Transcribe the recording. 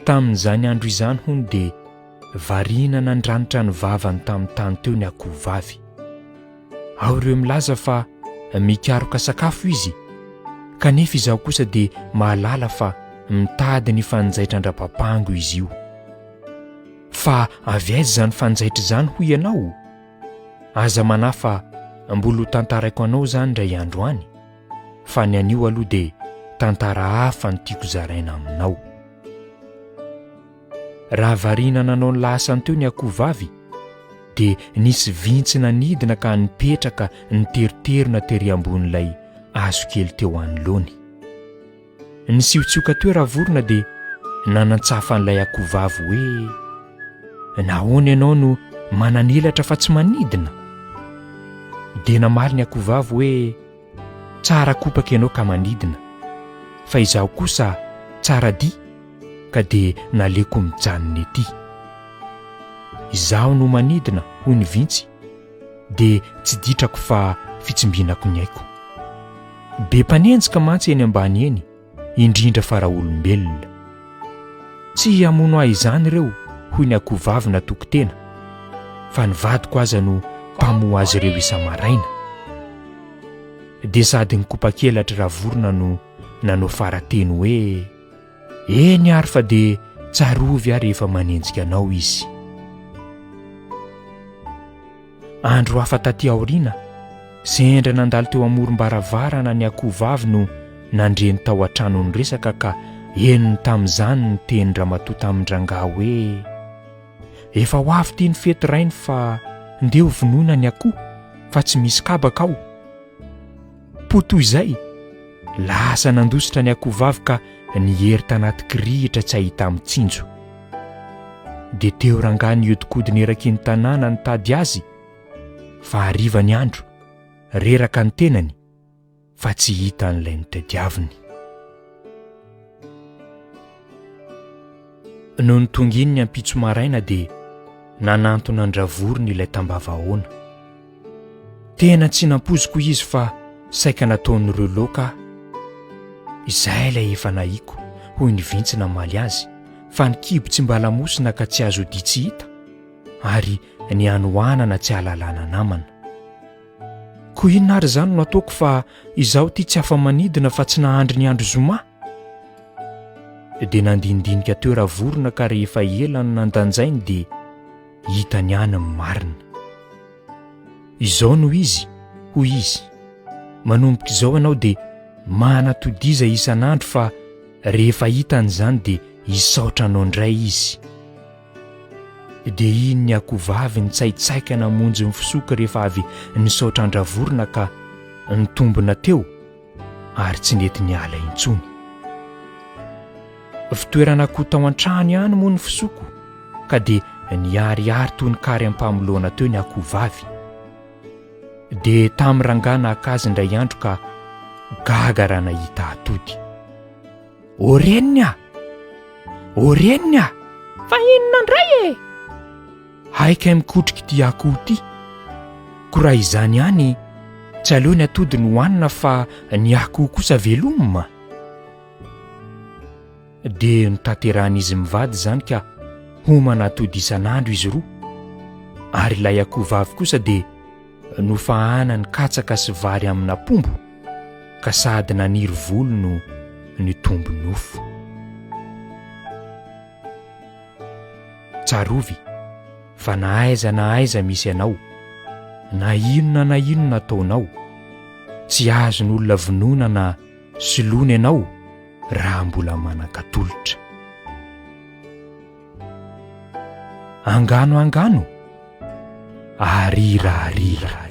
Tamin'izany andro izany hono dia variana nandranitra ny vavany tamin'ny tany teo ny akohovavy. Ao ireo milaza fa mikaroka sakafo izy, kanefa izaho kosa dia mahalala fa mitady ny fanjaitran-drapapango izy io. Fa avy aiza izany fanjaitra izany hoy ianao? Aza manahy fa mbola ho tantaraiko anao izany indray andro any, fa ny anio aloha dia tantara hafa no tiako zaraina aminao. Raha variana nanao ny lahasany teo ny akohovavy dia nisy vintsy nanidina ka nipetraka niteronterona tery ambonin'ilay hazo kely teo anoloany. Nisiotsioka teo Ravorona dia nanantsafa an'ilay akohovavy hoe, Nahoana ianao no manan'elatra fa tsy manidina? Dia namaly ny akohovavy hoe, Tsara kopaka ianao ka manidina, fa izaho kosa tsara dia ka dia naleoko mijanona ety. Izaho no manidina, hoy ny vintsy, dia tsy ditrako fa fitsimbinako ny aiko. Be mpanenjika mantsy eny ambany eny, indrindra fa raolombelona. Tsy hamono ahy izany ireo, hoy ny akohovavy natoky tena, fa ny vadiko aza no mpamoha azy ireo isa-maraina. Dia sady nikopa-kelatry Ravorona no nanao fara-teny hoe, Eny ary fa dia tsarovy aho rehefa manenjika anao izy. Andro hafa taty aoriana, sendra nandalo teo amorom-baravarana ny akohovavy no nandre ny tao an-trano niresaka ka henony tamin'izany ny tenin-dramatoa tamin-drangahy hoe, Efa ho avy ity ny fety rainy fa ndeha ho vonoina ny akoho fa tsy misy kabaka ao. Poa toy izay, lasa nandositra ny akohovavy ka niery tanaty kirihitra tsy ahita-mitsinjo. Dia teo rangahy nihodinkodina eraky ny tanàna nitady azy fa hariva ny andro, reraka ny tenany fa tsy hitan'ilay notadiaviny. Nony tonga iny ny ampitso maraina dia nanantona an-dRavorona ilay tambavahoana. Tena tsy nampoiziko izy fa saika nataon'ireo loaka aho. Izay ilay efa nahiko, hoy ny vintsy namaly azy, fa ny kibo tsy mba lamosina ka tsy azo odia tsy hita, ary ny hanoanana tsy ahalalana namana. Koa inona ary izany no ataoko fa izaho ity tsy afa-manidina fa tsy nahandry ny andro zoma? Dia nandinidinika teo Ravorona ka rehefa ela no nandanjainy dia hitany ihany ny marina. Izao no izy, hoy izy, manomboka izao ianao dia manatodiza isan'andro fa rehefa hitany izany dia hisaotra anao indray izy. Dia iny ny akohovavy nitsaitsaika namonjy ny fisoky rehefa avy nisaotra an-dRavorona ka nitombina teo ary tsy nety niala intsony. Fitoerana akoho tao an-trano ihany moa ny fisoko ka dia niharihary toy ny kary am-pamoloana teo ny akohovavy. Dia tamy rangahy naka azy indray andro ka gaga raha nahita atody. O reniny ah! O reniny ah! Fa inona indray e? Hay kay mikotrika ity akoho ity. Ko raha izany ihany, tsy aleo ny atody no hohanina fa ny akoho kosa velomina. Dia notanterahan'izy mivady izany ka homana atody isan'andro izy roa. Ary ilay akoho vavy kosa dia nofahanany katsaka sy vary amin'apombo ka sady naniry volo no nitombo nofo. Tsarovy fa na aiza na aiza misy anao, na inona na inona ataonao, tsy azon'olona vonoina na soloina ianao raha mbola manan-katolotra. Angano angano, arira arira.